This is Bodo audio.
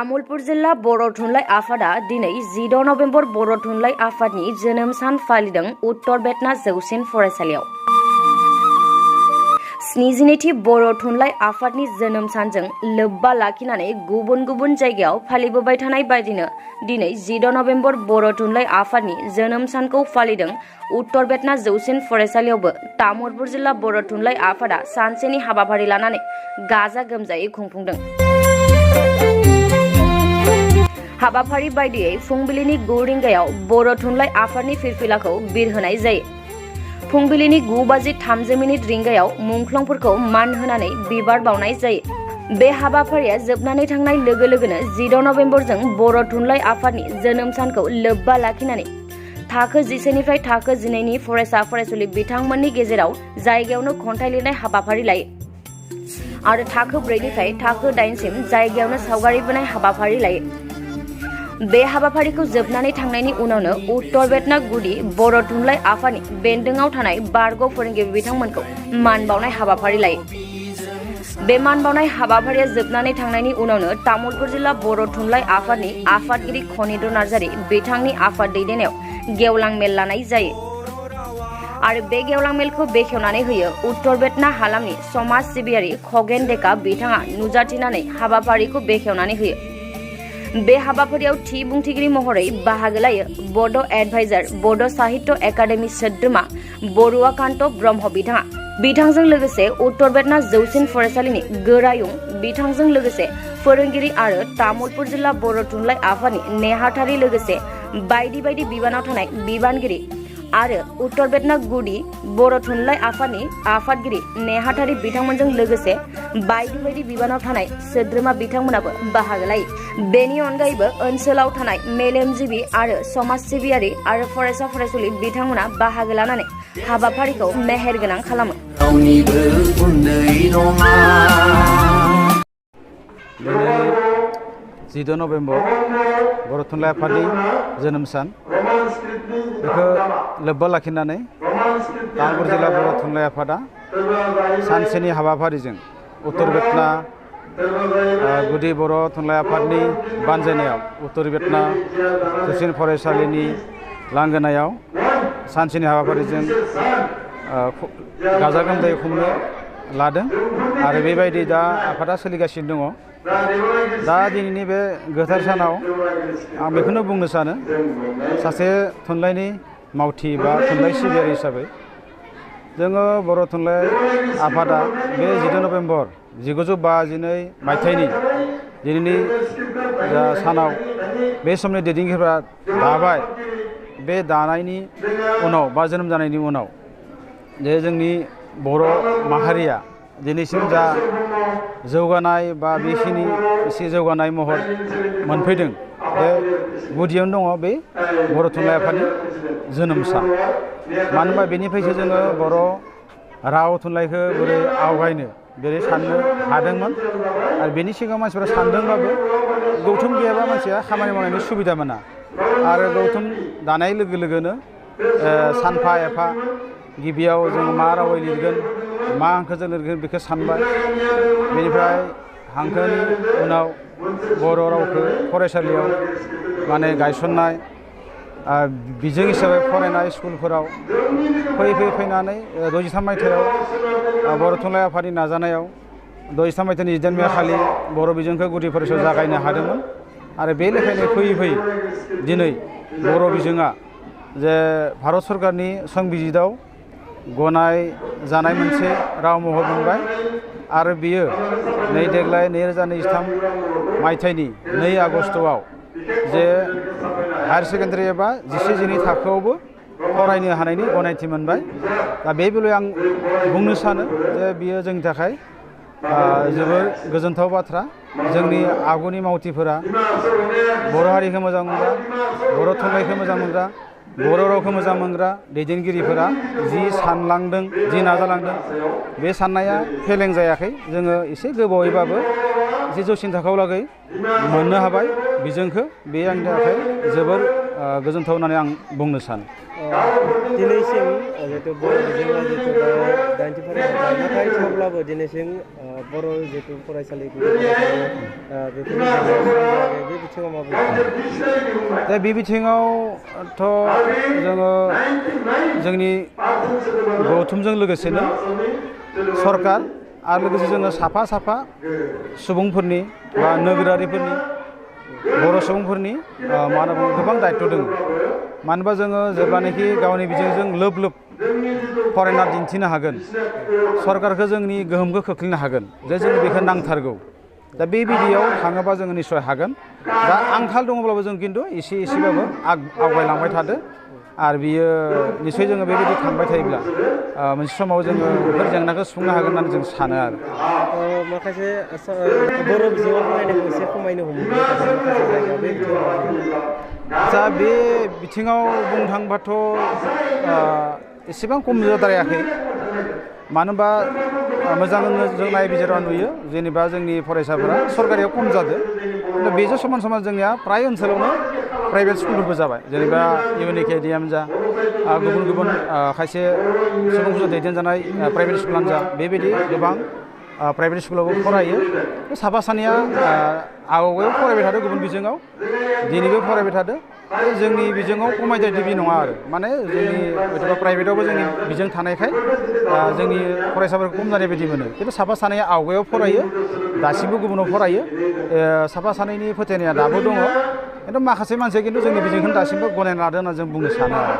तामुलपुर जिल्ला बर' थुनलाइ आफादा दिनै 14 नभेम्बर बर' थुनलाइ आफादनि जोनोम सान फालिदों उत्तर बेतना जौसिन फरायसालियाव। 72थि बर' थुनलाइ आफादनि जोनोम सानजों लोब्बा लाखिनानै गुबुन गुबुन जायगायाव फालिबोबाय थानाय बायदिनो दिनै 14 नभेम्बर बर' थुनलाइ आफादनि जोनोम सानखौ फालिदों उत्तर बेतना जौसिन फरायसालियावबो तामुलपुर जिल्ला बर' थुनलाइ आफादा सानसेनि हाबाफारि लानानै गाजा गोमजायै खुंफुंदों। हाबाफारि बायदियै फुंबिलिनि 9 रिंगायाव बर' थुनलाइ आफादनि फिरफिलाखौ बिरहोनाय जायो। फुंबिलिनि 9:30 रिंगायाव मुंख्लंफोरखौ मान होनानै बिबार बावनाय जायो। बे हाबाफारिया जोबनानै थांनाय लोगो लोगोनो 14 नभेम्बरजों बर' थुनलाइ आफादनि जोनोम सानखौ लोब्बा लाखिनानै थाखो 10 निफ्राय थाखो 12 नि फरायसा फरायसुलि बिथांमोननि गेजेराव जायगायावनो खन्थाइ लिरनाय हाबाफारि लायो आरो थाखो 4 निफ्राय थाखो 8 सिम जायगायावनो सावगारि बोनाय हाबाफारि लायो। बे हाबाफारिखौ जोबनानै थांनायनि उनावनो उत्तर बेतना गुदि बर' थुनलाइ आफादनि बेन्दोंआव थानाय बारग' फोरोंगिरि बिथांमोनखौ मान बावनाय हाबाफारि लायो। बे मान बावनाय हाबाफारिया जोबनानै थांनायनि उनावनो तामुलपुर जिल्ला बर' थुनलाइ आफादनि आफादगिरि खनिन्द्र नार्जारि बिथांनि आफाद दैदेननायाव गेवलां मेल लानाय जायो आरो बे गेवलां मेलखौ बेखेवनानै होयो उत्तर बेतना हालामनि समाज सिबियारि खगेन डेका बिथाङा नुजाथिनानै हाबाफारिखौ बेखेवनानै होयो। बे हाबाफारियाव थि बुंथिगिरि महरै बाहागो लायो बड' एडभाइजार बड' साहित्य एकाडेमि सोद्रोमा बरुवाकान्त ब्रह्म बिथाङा। बिथांजों लोगोसे उत्तर बेतना जौसिन फरायसालिनि गोरायुं बिथांजों लोगोसे फोरोंगिरि आरो तामुलपुर जिल्ला बर' थुनलाइ आफादनि नेहाथारि लोगोसे बायदि बायदि बिबानाव थानाय बिबानगिरि आरो उत्तर बेतना गुदि बर' थुनलाइ आफादनि आफादगिरि नेहाथारि बिथांमोनजों लोगोसे बायदि बायदि बिबानाव थानाय सोद्रोमा बिथांमोनाबो बाहागो लायो। बेनि अनगायैबो ओनसोलाव थानाय मेलेमजिबि आरो समाज सिबियारि आरो फरायसा फरायसुलि बिथांमोना बाहागो लानानै हाबाफारिखौ मेहेरगोनां खालामो। 14 नभेम्बर बर' थुनलाइ आफादनि जोनोम सान बेखौ लोब्बा लाखिनानै तामुलपुर जिल्ला बर' थुनलाइ आफादा सानसेनि हाबाफारिजों उत्तर बेतना गुदि बर' थुनलाइ आफादनि बानजायनायाव उत्तर बेतना जौसिन फरायसालिनि लांगोनायाव सानसेनि हाबाफारिजों गाजा गोमजायै खुंनो लादों आरो बेबायदि दा आफादा सोलिगासिनो दङ। दा दिनैनि बे गोथार सानाव आं बेखौनो बुंनो सानो सासे थुनलाइनि मावथि बा थुनलाइ सिबियारि हिसाबै जोङो बर' थुनलाइ आफादा बे 14 नभेम्बर 1952 मायथाइनि दिनैनि जा सानाव बे समनि दैदेनगिरिफोरा दाबाय। बे दानायनि उनाव बा जोनोम जानायनि उनाव जे जोंनि बर' माहारिया दिनैसिम जा जौगानाय बा बेखिनि एसे जौगानाय महर मोनफैदों बे गुदियावनो दङ बे बर' थुनलाइ आफादनि जोनोम सान। मानो होनबा बेनिफ्रायसो जोङो बर' राव थुनलाइखौ बोरै आवगायनो बोरै साननो हादोंमोन आरो बेनि सिगां मानसिफोरा सानदोंबाबो गौथुम गैयाबा मानसिया खामानि मावनायनि सुबिदा मोना आरो गौथुम दानाय लोगो लोगोनो सानफा एफा गिबियाव जों मा रावै लिरगोन मा हांखोजों लिरगोन बेखौ सानबाय। बेनिफ्राय हांखोनि उनाव बर' रावखौ फरायसालियाव माने गायसननाय बिजों हिसाबै फरायनाय स्कुलफोराव फैनानै 63 मायथाइयाव बर' थुनलाइ आफादनि नाजानायाव 63 मायथाइनि 19 मे खालि बर' बिजोंखौ गुदि फरायसालियाव जागायनो हादोंमोन आरो बे लेखायनो फैयै दिनै बर' बिजोङा जे भारत सरकारनि संबिजिताव गनाय जानाय मोनसे राव महर मोनबाय आरो बियो देग्लाय 2023 मायथाइनि 2 आगस्टआव जे हायार सेकेन्डारि एबा 11-12 थाखोआवबो फरायनो हानायनि गनायथि मोनबाय। दा बे बेलायाव आं बुंनो सानो जे बियो जोंनि थाखाय जोबोर गोजोनथाव बाथ्रा। जोंनि आगुनि मावथिफोरा बर' हारिखौ मोजां मोनग्रा बर' थुनलाइखौ मोजां मोनग्रा बर' रावखौ मोजां मोनग्रा दैदेनगिरिफोरा जि सानलांदों जि नाजालांदों बे साननाया फेलें जायाखै। जोङो एसे गोबावैबाबो एसे जौसिन थाखोआव लागै मोननो हाबाय बिजोंखौ। बे आंनि थाखाय जोबोर गोजोनथाव होननानै आं बुंनो सानो। दिनैसिम जिहेतु बर' बिजोङा जिहेतु दाइनथि फरायसाफोर नाथाय थेवब्लाबो दिनैसिम बर' जिथु फरायसालि बेफोरनि बे बिथिङाव माबायदि दा बे बिथिङावथ' जोङो जोंनि गौथुमजों लोगोसेनो सरकार आरो लोगोसे जोङो साफा साफा सुबुंफोरनि बा नोगोरारिफोरनि बर' सुबुंफोरनि मा होनना बुङो गोबां दायित्व दङ। मानो होनबा जोङो जेब्लानाखि गावनि बिजोंजों लोब लोब फरायना दिन्थिनो हागोन सरकारखौ जोंनि गोहोमखौ खोख्लैनो हागोन जे जों बेखौ नांथारगौ। दा बे बिदियाव थाङोबा जोङो निस्सय हागोन। दा आंखाल दङब्लाबो जों खिन्थु एसे एसेबाबो आवगायलांबाय थादो आरो बियो निस्सय जोङो बेबायदि थांबाय थायोब्ला मोनसे समाव जोङो बेफोर जेंनाखौ सुफुंनो हागोन होननानै जों सानो आरो। माखासे बर' बिजोङाव फरायनायखौ एसे खमायनो हमबोबाय थादों माखासे जायगायाव बे बिथिङाव दा बे बिथिङाव बुंनो थाङोबाथ' एसेबां खम जाद्रायाखै। मानो होनबा मोजां जों नायबिजिरबा नुयो जेनेबा जोंनि फरायसाफोरा सरकारियाव खम जादों खिन्थु बेजों समान समान जोंनिया फ्राय ओनसोलावनो प्राइभेट स्कुलफोरबो जाबाय जेनेबा इउएन एकाडेमियानो जा गुबुन गुबुन खायसे सुबुंफोरजों दैदेनजानाय प्राइभेट स्कुलानो जा बेबायदि गोबां प्राइभेट स्कुलावबो फरायो। साफा सानैया आवगायाव फरायबाय थादों गुबुन बिजोङाव दिनैबो फरायबाय थादों। जोंनि बिजोङाव खमायद्रायदो बे नङा आरो माने जोंनि हयथ'बा प्राइभेटावबो जोंनि बिजों थानायखाय जोंनि फरायसाफोरखौ खम जानाय बायदि मोनो खिन्थु साफा सानैया आवगायाव फरायो दासिमबो गुबुनाव फरायो। साफा सानैनि फोथायनाया दाबो दङ खिन्थु माखासे मानसिया खिन्थु जोंनि बिजोंखौनो दासिमबो गनायना लादों होनना जों बुंनो सानो आरो।